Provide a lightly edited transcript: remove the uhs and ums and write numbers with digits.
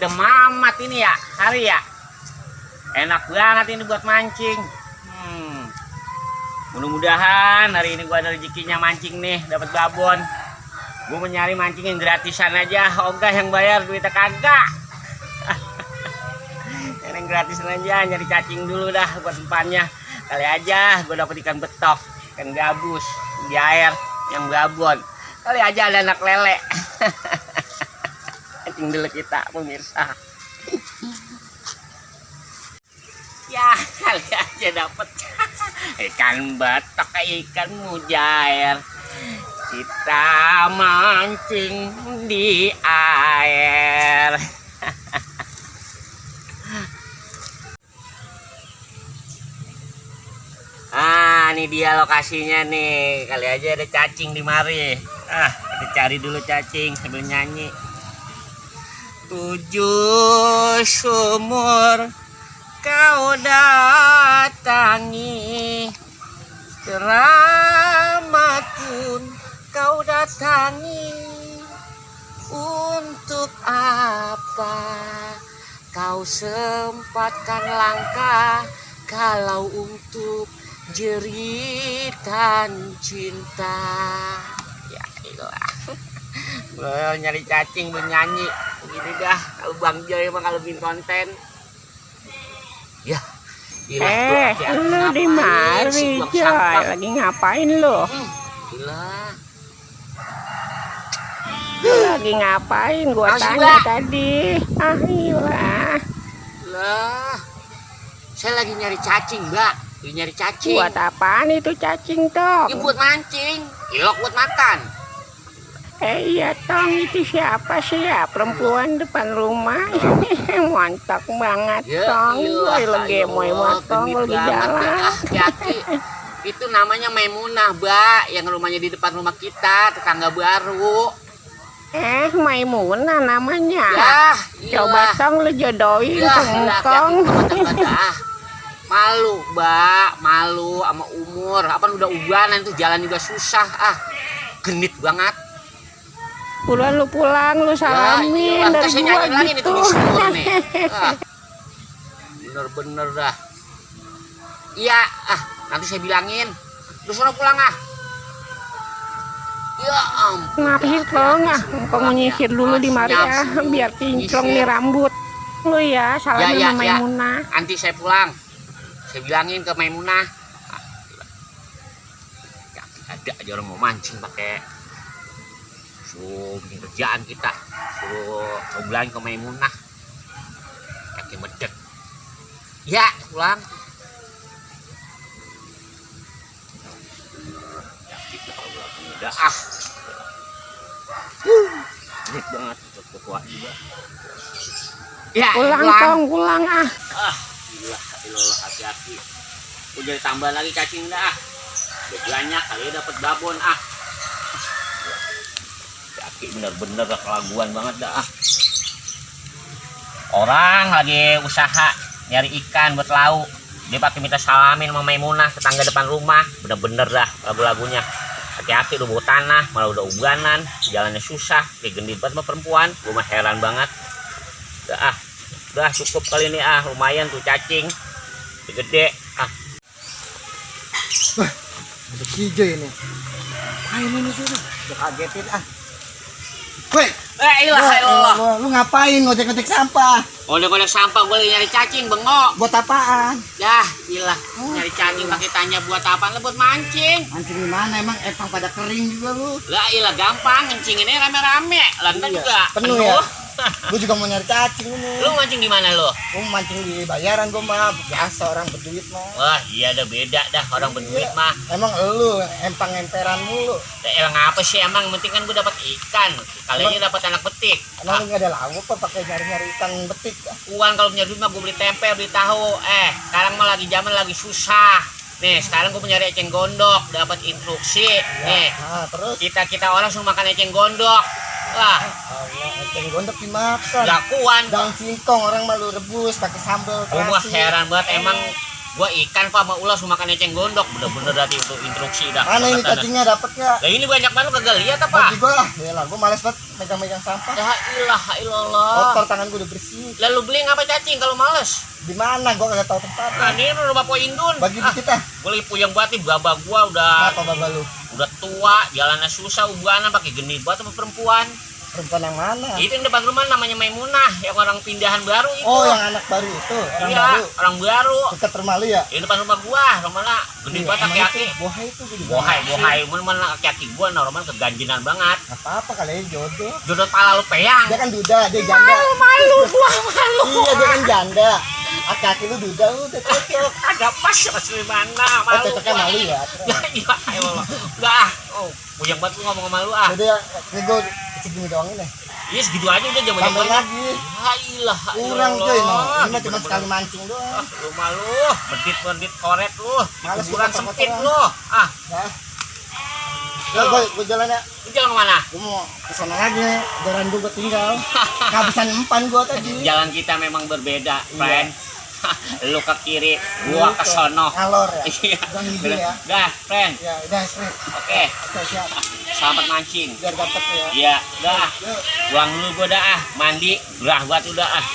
ayam mamat ini ya, hari ya. Enak banget ini buat mancing. Mudah-mudahan hari ini gua ada rezekinya mancing nih, dapat babon. Gua mau nyari mancing yang gratisan aja, ogah yang bayar duitnya kagak. Yang gratisan aja, nyari cacing dulu dah buat umpannya. Kali aja gua dapat ikan betok, ikan gabus di air yang babon. Kali aja ada anak lele. Mancing dulu kita pemirsa. Ya kali aja dapet ikan betok, ikan mujair. Kita mancing di air. Ini dia lokasinya nih. Kali aja ada cacing di mari. Kita cari dulu cacing sambil nyanyi. 7 sumur kau datangi, keramat pun kau datangi. Untuk apa kau sempatkan langkah kalau untuk jeritan cinta? Ya ilah. Belum nyari cacing, belum nyanyi. Begini dah kalau Bang Joy emang kalau bikin konten. Ya. Gila, lu di mari Joy, lagi ngapain lu? Gila. Lu lagi ngapain? Gua tanya tadi. Gila. Lah. Saya lagi nyari cacing, Mbak. Lagi nyari cacing. Buat apaan itu cacing, Tong? Ya buat mancing. Ilok buat makan. Iya, Tong, itu siapa sih ya? Perempuan depan rumah. Mantap banget, Ya, Tong. iyalah, Gue lagi gemoy banget, Tong, lagi jalan. Hati-hati. Itu namanya Maimunah, Mbak, yang rumahnya di depan rumah kita, tetangga baru. Maimunah namanya. Ya, coba Tong lu jodohin ya, ke Ngkong. Malu, Mbak, malu sama umur. Apa udah ubanan tuh, jalan juga susah. Genit banget. Pulang lu pulang, lu salamin ya, dari gua gitu. Bener-bener dah. Iya, nanti saya bilangin. Lu suruh pulang Ya ampun. Kenapa sih Tong? Kok menyisir dulu di mari biar kinclong nih rambut. Lu ya, salamin sama Maimunah. Nanti saya pulang. Saya bilangin ke Maimunah. Ada aja orang mau mancing pakai bikin kerjaan kita. Suruh bilangin ke Maimunah. Kaki medek. Ya, pulang. Udah Genit banget ketua juga. Ya, pulang Tong, pulang Gila, hati-hati. Gue jadi tambah lagi cacing dah. Udah banyak kali dapat babon Hati bener-bener kelaguan banget dah Orang lagi usaha nyari ikan buat lauk, dia pakai minta salamin sama Maimunah, tetangga depan rumah. Bener-bener dah lagu-lagunya. Hati-hati, udah bau tanah, malah udah ubanan, jalannya susah, kayak gendit banget sama perempuan. Gue mah heran banget. Udah cukup kali ini lumayan tuh cacing. Gede. Wah, ada hijau ini. Ngapain ini tuh? Udah kagetin Woi, ilah. Lu ngapain ngojek-ngojek sampah? Ngojek-ngojek sampah, gue lagi nyari cacing, bengok. Buat apaan? Dah, gila. Nyari cacing pakai tanya buat apaan? Lah buat mancing. Mancing di mana emang? Pada kering juga lu. Lah ilah gampang, ngencinginnya rame-rame. Lah ntar juga penuh ya. Gue juga mau nyari cacing ini. Lu mancing di mana lu? Gue mancing di Bayaran, gue mah biasa orang berduit mah. Wah, iya ada beda dah orang berduit mah. Emang lu empang-emperan mulu. Emang apa sih emang? Penting kan gue dapat ikan. Kali ini dapat anak betik. Emang lu gak ada lagu apa pakai nyari-nyari ikan betik? Uang kalau punya duit mah gue beli tempe, beli tahu. Sekarang mah lagi zaman lagi susah. Nih, sekarang gue nyari eceng gondok, dapat instruksi. Nih, terus kita orang suruh makan eceng gondok. Wah, eceng gondok dimakan. Lakuan. Daun singkong orang malu rebus pakai sambal. Gua heran banget emang Gua ikan pak sama ulas mau makan eceng gondok. Bener-bener dari untuk instruksi dah. Mana ini Banget, cacingnya dapat nggak? Lah ini banyak banget kagak lihat apa? Bagi gue lah, ya lah, gue males banget megang-megang sampah. Ya ilaha illallah. Kotor tangan gue udah bersih. Lalu beli ngapa cacing kalau males? Di mana? Gue kagak tahu tempat. Nah, ini rumah Po Indun. Bagi dikit ah. Gue lagi puyeng banget nih, babak gua udah Apa baba lu? tua, jalannya susah, ubanan pakai geni banget sama perempuan. Perempuan yang mana? Itu yang depan rumah namanya Maimunah, yang orang pindahan baru itu. Oh, yang anak baru itu, orang iya, baru. orang baru. Dekat rumah lu ya? Di depan rumah gua, rumahnya gede Iya, banget emang kaki-kaki. itu, bohai itu gue juga. Bohai, mana kaki-kaki gua normal keganjinan banget. Apa-apa kali ya jodoh. Jodoh pala lu peyang. Dia kan duda, dia janda. Malu gua malu. Iya, dia kan janda. Kaki lu duda udah cocok. Ada pas di mana? Oh, Malu. cocoknya gua. malu ya. Ya iya, ayo lo. Udah ah. Oh, puyeng banget lu ngomong sama lu ah. Jadi ini gue segini doang ini. Iya segitu aja udah jangan Tambah banyak. lagi. Ya ilah. Kurang Allah. coy, no. Ini mah cuma Bener-bener. sekali mancing doang. Lu malu, medit koret lu, di Males kuburan gua sempit kotor-kotoran. lu. Ah, Ya, gue jalan ya. lu jalan kemana? Gue mau kesana lagi. Jalan gue tinggal. Kehabisan empan gue tadi. Jalan kita memang berbeda, friend. Lu ke kiri, gua ke sono. Ngalor ya. Iya. Jangan ngidul ya. Dah, friend. Ya, udah straight. Oke, Oke, siap. selamat mancing. Biar dapet ya. Iya, dah. Yuk. Pulang dulu gua dah ah, mandi, gerah banget udah ah.